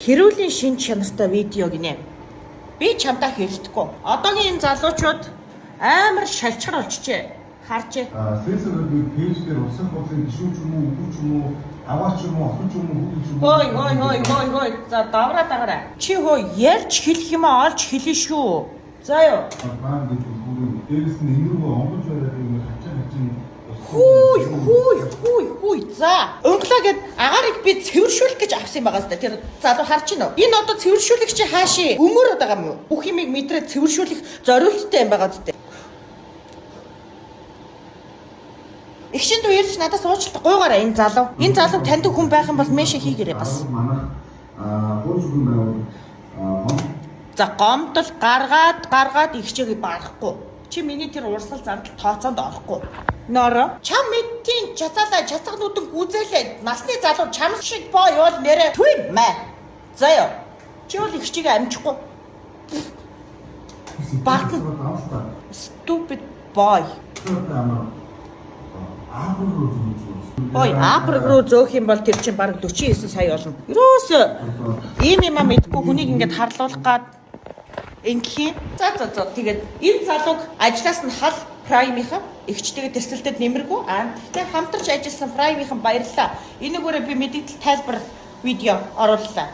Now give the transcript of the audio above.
Хэрүүлийн шинж чанартай видео гинэ. Би чамдаа хэрэлдэхгүй. Одоогийн энэ залуучууд амар шалчгар болчихжээ. Харж. Сенсорыг би пэйж дээр улсын хурлын гишүүн ч юм уу, үгүй ч юм уу, аваа ч юм уу, охин ч юм уу, хүүхэн ч юм уу. Хөөй хөөй хөөй хөөй хөөй. За, давраа дагаарай. Чи хөө ярьж хэлэх юм аа, олж хэлнэ шүү. За юу. Баан гэдэг бүрийн дээрэс нь энэ рүү онгож бариад ингэ хачин хачин. Хүй хүй хүй хүй, за. Унглаа гэд агаарыг би цэвэршүүлэх гэж авсан юм байгаа сте. Тэр залуу харж байна уу? Энэ одоо цэвэршүүлэх чи хааши өмөрөд байгаа юм уу? Бүх юмыг мэдрээ цэвэршүүлэх зориулттай юм байгаа зү. Эгшин дүү ирж надаас уучлалт гуйгаарай энэ залуу. Энэ залуу таньдаг хүн байх юм бол мэшэ хийгээрэй бас. Манайх хууль зүйн байгууллага За, гомдол гаргаад гаргаад эгчээгээ барахгүй. Чи миний тэр урсгал зардал тооцоонд орохгүй. Нороо. Чам мэдтийн чацаалаа чацаг нүдэн гүзээлээ. Насны залуу чам шиг боо явал нэрэ түн мэ. Заяа. Чи бол эгчээгээ амжихгүй. Баатан. Stupid boy. Аапр руу зүүж. Ой, Апр руу зөөх юм бол тэр чинь бараг 49 сая болно. Ерөөсөө ийм юм а мэдгүй хүнийг ингээд харлуулах гад ингэх юм. За за за, тэгээд энэ залууг ажлаас нь хал. Праймынхан эгчтэйгээ тэрсэлтэд нэмэргүй. Аа, тэгтээ хамтарч ажилласан Праймынхан баярлалаа. Энэгээрээ би мэдээлэл тайлбар видео орууллаа.